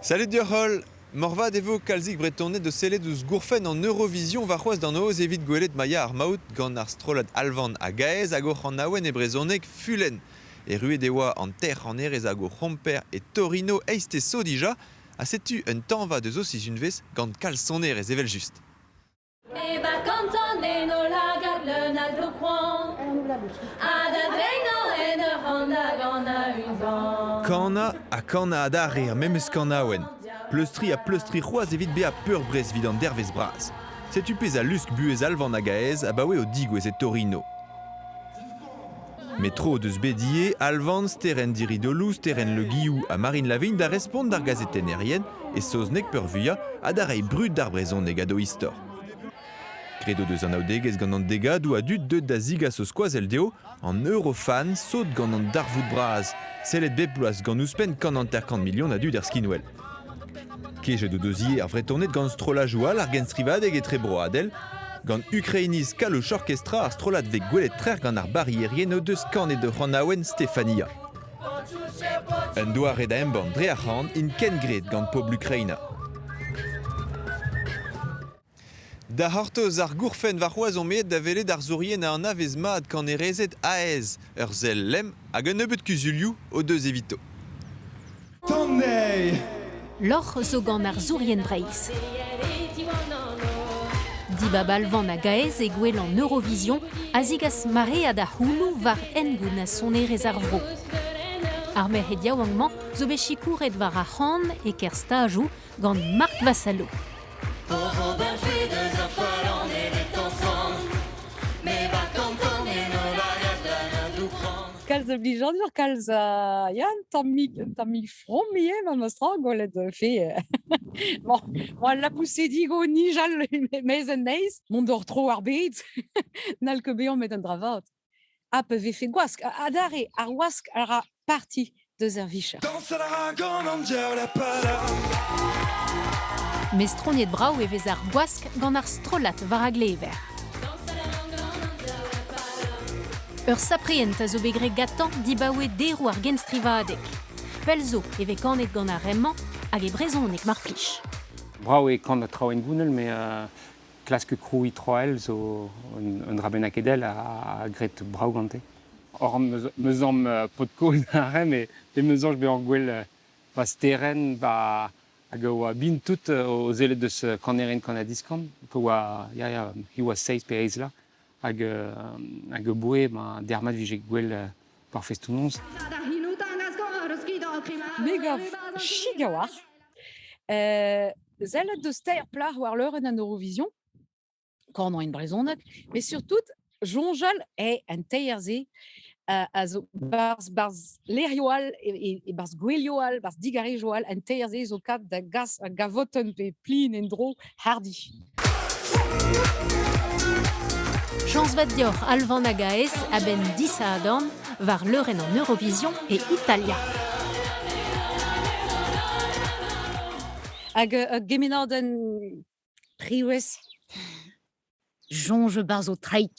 Salut deoc'h holl! Moarvat e vo kalzik Bretoned o sellet ouzh gourfenn an Eurovision warc'hoazh da noz evit gwelet Maya ar Maout gant ar strollad Alvan hag Aez hag o c'hanaouenn e brezhoneg Fulenn. Erruet e oa an teir c'hanerez hag o c'homper e Torino eizhtez zo dija ha setu un tañva deus o sizhunvezh gant kalz sonerezh evel-just. Kanañ ha kanañ adarre ar memes kanaouenn. Pleustriñ ha pleustriñ c'hoazh evit bezañ peurbrest evit an dervezh bras. Setu pezh a lusk buhez Alvan hag Aez abaoe o degouezh e Torino. Met tro o deus bet ivez Alvan, Sterenn Diridolou, Sterenn Le Guillou ha Marine Lavigne da respont d'ar gazetennerien, e saozneg peurvuiañ, ha da reiñ brud d'ar brezhoneg ha d'o istor. Graet o deus anaoudegezh gant an degadoù a dud deuet da zigas o skoazell dezho, an Eurofan sot gant an darvoud bras, sellet bep bloaz gant ouzhpenn 150 milion a dud er skinwel. Kejet o deus ivez ar Vretoned gant strollajoù all ar genstrivadeg etrebroadel, gant Ukrainiz Kalush Orchestra ar strollad vez gwelet trec'h gant ar barrierien o deus kanet o c'hanaouenn Stefania. Un doare da embann dre ar c'han int kengred gant pobl Ukraina. Da c'hortoz ar gourfenn warc'hoazh omp aet da welet arzourien a anavez mat kanerezed aes, ur sell lemm hag un nebeud kuzulioù o deus evito. Lorc'h zo gant arzourien Breizh. Dibab Alvan hag Aez e gwel an Eurovision a zigas maread a c'houloù war hengoun ha sonerezh ar vro. Ar merc'hed yaouank-mañ zo bet sikouret war ar c'han e-kerzh stajoù gant Marc Vassallo. Kalz a blijadur, kalz a... Ya, un tammig, un tammig from ivez, memestra, gwelet fe... bon, bon, al lapousedigoù nijal maez an neiz, mont d'hor tro ar bed, n'hall ket bezañ met un dra vat. Ha pa vefe gwask, adarre, ar wask a ra parti deus ar vicher. Mestroniet brav e vez ar gwask gant ar strollad war a glever. Ur saprient a zo bet graet gantañ dibaoe deroù ar genstrivadeg. Pell zo e vez kanet gant ar re-mañ hag e brezhoneg mar plij. Brav eo kanañ traoù hengounel, met Klask krouiñ troell zo un dra bennaket all ha graet brav gante. Or meus zamm paotr-kozh aze met te 'meus soñj bezañ gwell va sterenn va hag a oa bin tout o sellet deus kanerien kan-ha-diskan pa oa ya ya he oa seizh pe eizh vloaz hag hag boe ma dermat vije gwell war festoù-noz. Me gav chik a-walc'h. Sellet deus teir plac'h war leurenn an Eurovision, kanañ en brezhoneg, met surtout soñjal eo an teir-se a zo 'barzh 'barzh lec'hioù all, e-barzh gouelioù all, 'barzh digarezioù all, an teir-se zo kat da gas ar gavotenn pe plin en-dro hardi. Chañs vat deoc'h Alvan hag Aes a-benn disadorn war leurenn an Eurovision e Italia. Hag ur gemennadenn privez soñj 'barzh ho treid.